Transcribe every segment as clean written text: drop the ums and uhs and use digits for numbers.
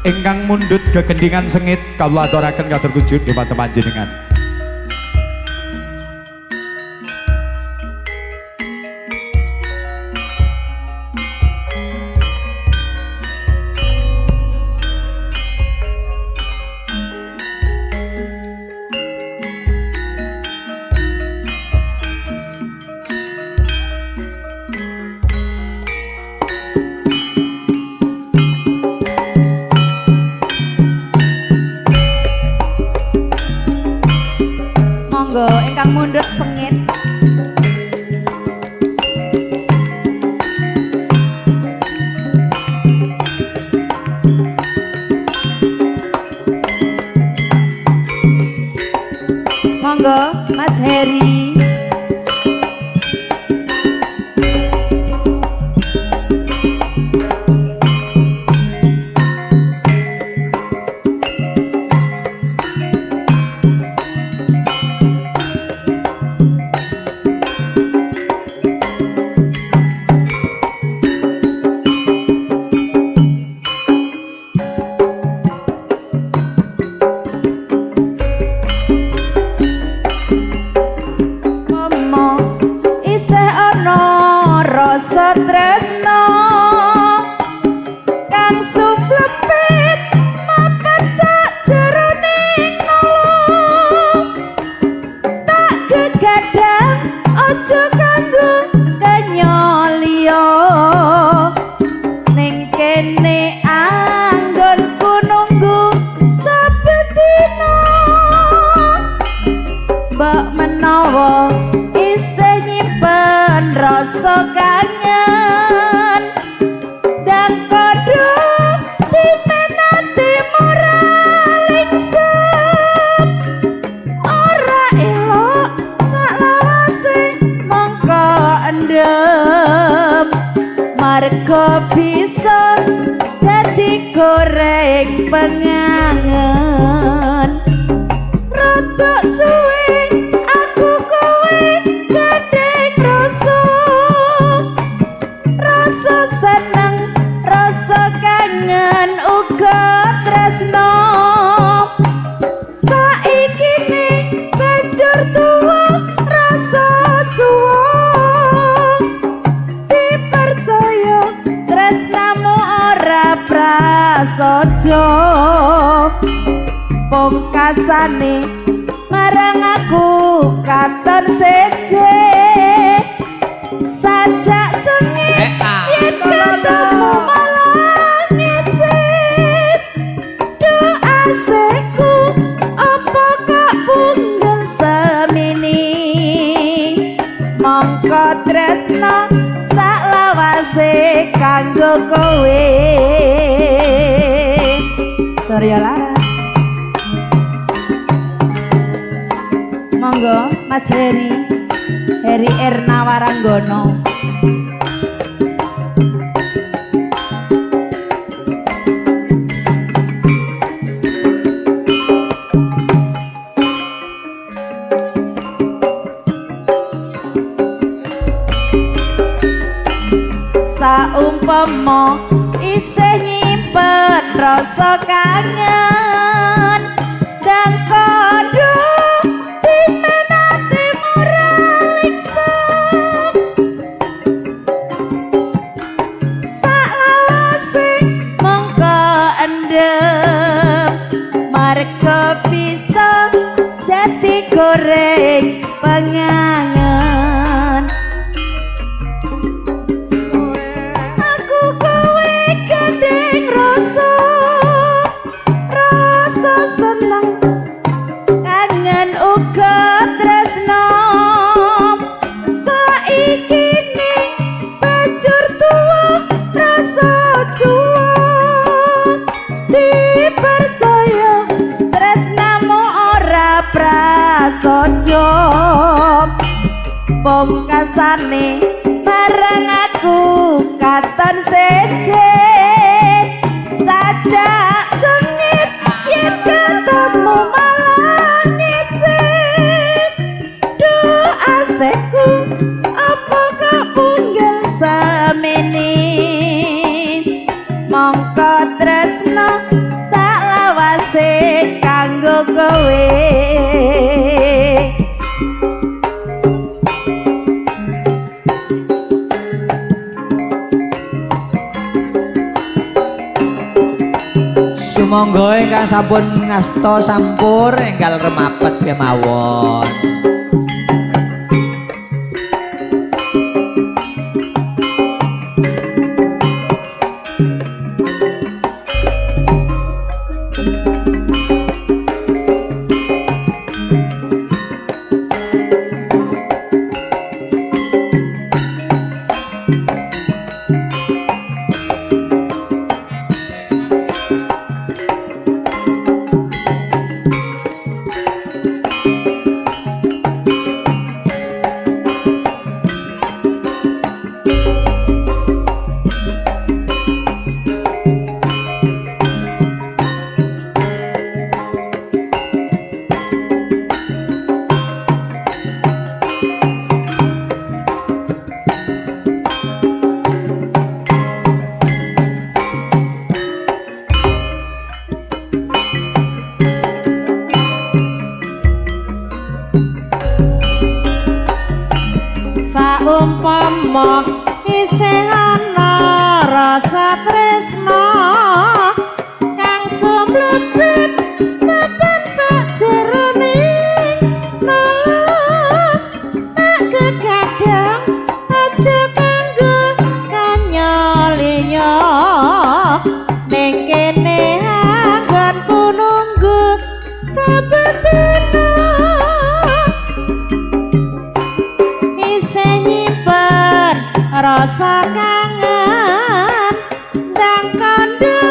Ingkang mundhut gegendingan sengit kawula aturaken katur kujud dumateng panjenengan. Monggo ingkang mundhut sengit. Monggo Mas Heri. Rasa tresno kang sumlepet mapan sakjroning nolo, tak gegadang aja kanggo kenya liya, ning kene anggonku nunggu saben dina. Mbok menawa isih nyimpen rasa kangen dan kodo dimenate ora lingsem, ora elok saklawase mongko endem, marga bisa dadi goreng pengangen. Rodok suwe aku kowe gandeng rasa, rasa seneng, rasa kangen uga tresno. Saiki ne banjur tuwa rasa cuwa, dipercaya tresnamu ora prasaja. Pungkasane marang aku katon seje, sajak sengit yen ketemu malah ngecip. Doaseku apa kok punggel semini, mongko tresno saklawase kanggo kowe. Surya Laras. Monggo Mas Heri, Heri Erna Waranggono. Saumpama isih nyimpen rasa kangen dan kodo dimenate ora lingsem, saklawase mongko endem, marga bisa dadi goreng pengangen. Aku kowe gandeng rasa, rasa seneng, kangen uga tresno. Saiki ne banjur tuwa rasa cuwa, dipercaya tresnamu ora prasaja. Pungkasane marang aku katon seje, sajak sengit yen ketemu malah ngecip. Doaseku apa kok punggel semene, mongko tresno Monggo ingkang sampun ngasta sampur enggal remapet kemawon. Saumpama isih ana rasa tresna kang sumlebet papan sakjroning nala tak kegadang aja kanggo kanya liya ning kene anggonku nunggu saben dina isih nyimpen rasa kangen ndang kandha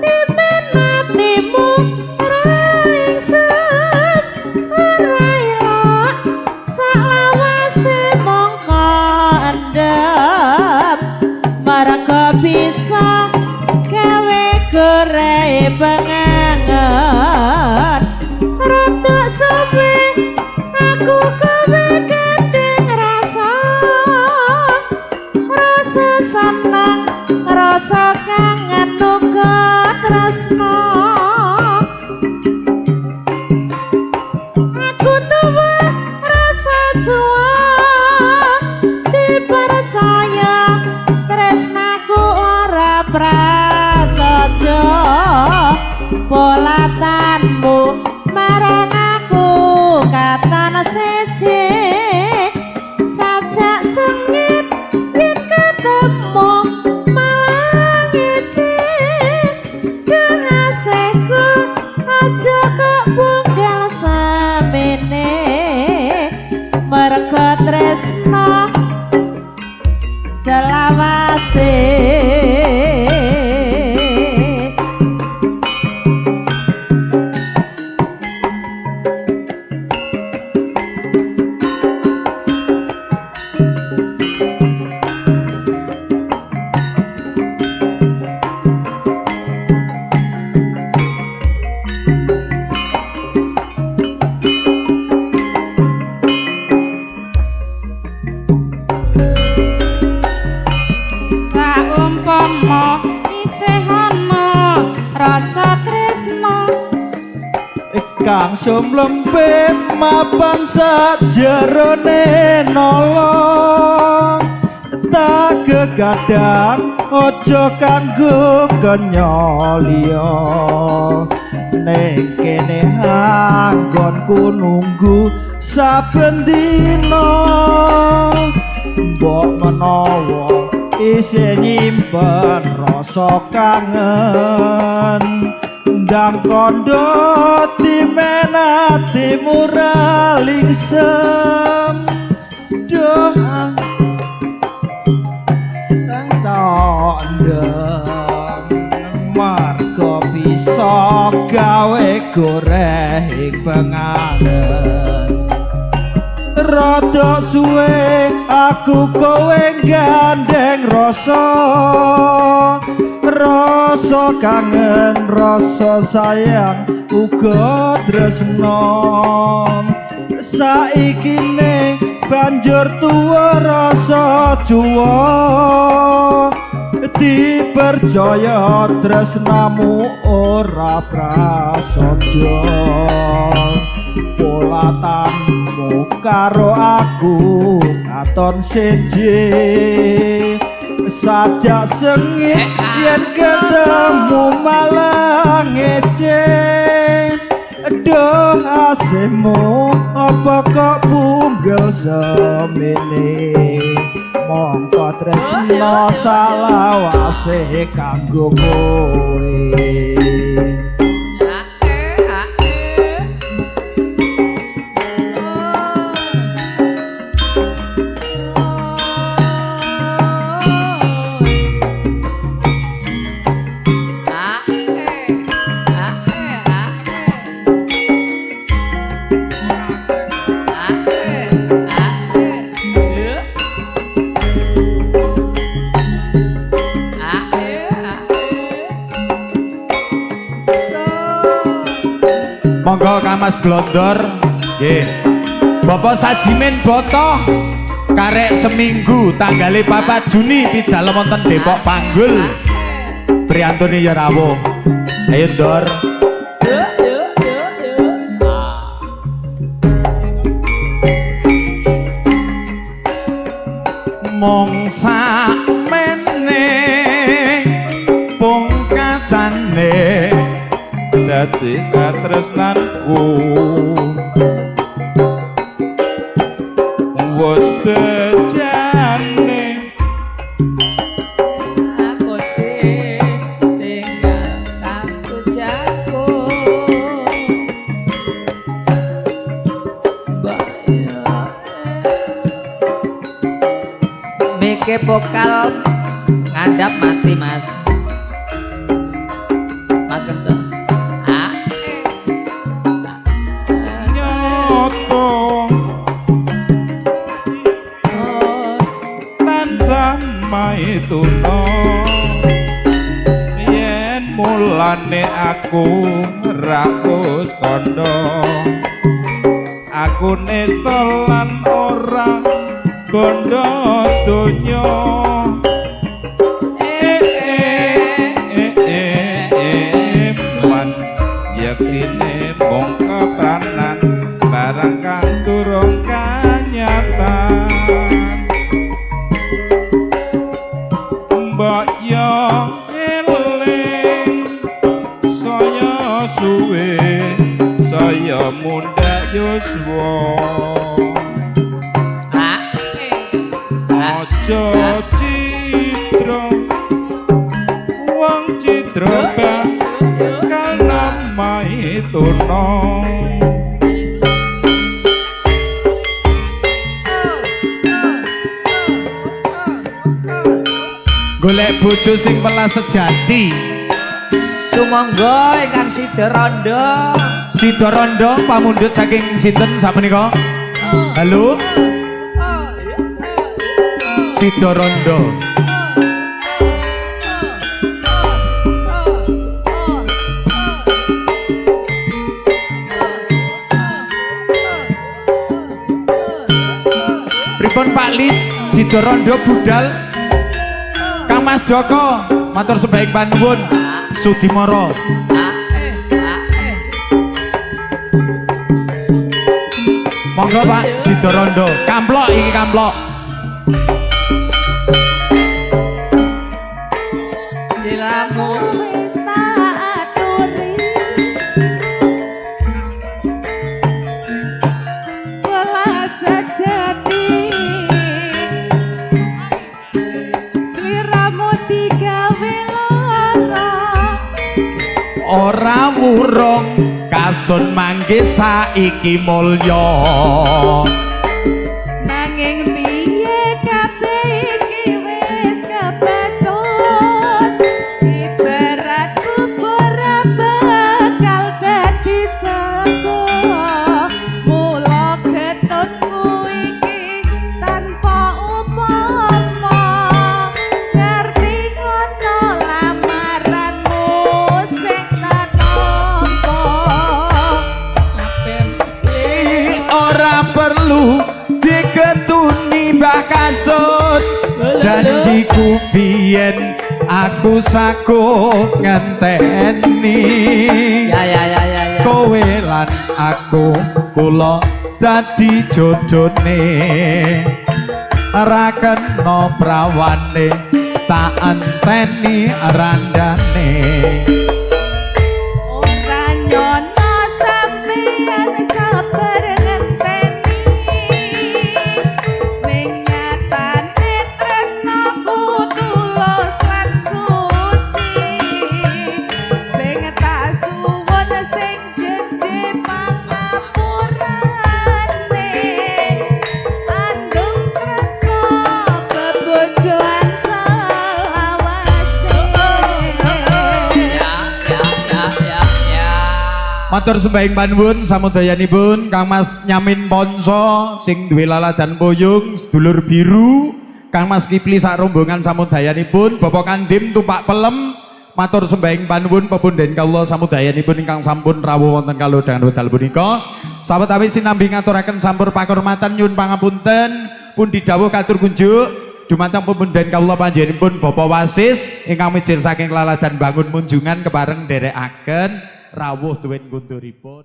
timen atimu ora lingsem ora elok saklawase mongko endem marga bisa gawe gore pengangen rada suwe aku kowe gendeng rasa rasa seneng rasa kangen uga tresno aku tuwa rasa juwa dipercaya tresnaku ora prasaja polatanmu marang aku katon seje sajak sengit yen ketemu malah ngece duh asehku aja kok bunggal samene merga tresno selawase. Saumpama isih ana rasa tresna kang sumlempit mapan sajerone nolong tak kegadang aja kanggo kenya liya ning kene anggonku nunggu saben dina mbok menawa isih nyimpen rasa kangen ndang kandha timen atimu ra lingsem duh sang tok ndem marga bisa gawe goreh ing pengangen rada suwe aku kowe gandeng rasa rasa kangen rasa sayang uga tresno saikine banjur tuwa rasa juwa dipercaya tresnamu ora prasaja polatanmu karo aku katon seje Sajak sengit yen ketemu malah ngece. Aduh asemu apa kok punggel semene. Mongko tresno salawase kanggo kowe. Monggo Kang Mas Glondor. Nggih. Bapak Sajimin Boto karek seminggu tanggale 4 Juni pidalem wonten Depok Panggul. Priyantune ya rawuh. Ayo Ndor. Mong sakmene pungkasane dadi katresnanku wis bejane aku tinggal aku jago mike vokal ngandhap mati Mas. Mas Kentung. Maituna yen mulane aku rakus kandha aku nista lan ora bondo donya. Man yektine mung kepranan barang kang durung kanyatan. Mbok yo eling saya suwe saya mundhak yuswa. Aja citra wong citra bakal namaituna. Golek bojo sing welas sejati. Sumangga ingkang sida randha. Sida randha pamundhut saking sinten sapunika? Halo. Sida randha. Pripun Pak Lis? Sida randha budal. Kang Mas Joko, matur sebaik panuwun. Sudimoro. Monggo Pak Sidorondo. Kamplok iki kamplok. Silamu wis tak aturi welas sejati sliramu digawe lara ora wurung kasun mangke saiki mulya. Nanging piye kabeh iki wis kebetot ibarat kubur bakal dadi sego mula getutku iki tanpa upama ngerti ngono lamaranmu sing tak tampa. Ora perlu diketuni Mbah Kasut, janjiku biyen aku sakup ngenteni. Ya ya ya ya ya. Kowe lan aku kula dadi jodone, ra kena prawane Tak enteni randane. Ora nyono sampeyan sabar ngenteni, ning nyatane tresnaku tulus lan suci. Sing tak suwun sing gedhe pangapurane, andung tresna bebojoan selawase. Ya, ya, ya, ya, ya. Matur sembahing panuwun samudayanipun Kang Mas Nyamin Ponco sing duwe laladan puyung sedulur biru, Kang Mas Kipli sak rombongan samudayanipun, Bapak Kandim tumpak pelem, matur sembahing panuwun pepunden kawula samudayanipun ingkang sampun rawuh wonten kalodhangan wekdal punika. Sawetawis sinambi ngaturaken sampur pakurmatan nyuwun pangapunten pun didhawuh katur kunjuk dumateng pepunden kawula panjenenganipun Bapak Wasis ingkang mijil saking laladan Bangun Munjungan kepareng nderekaken rawuh tuwin kunduripun.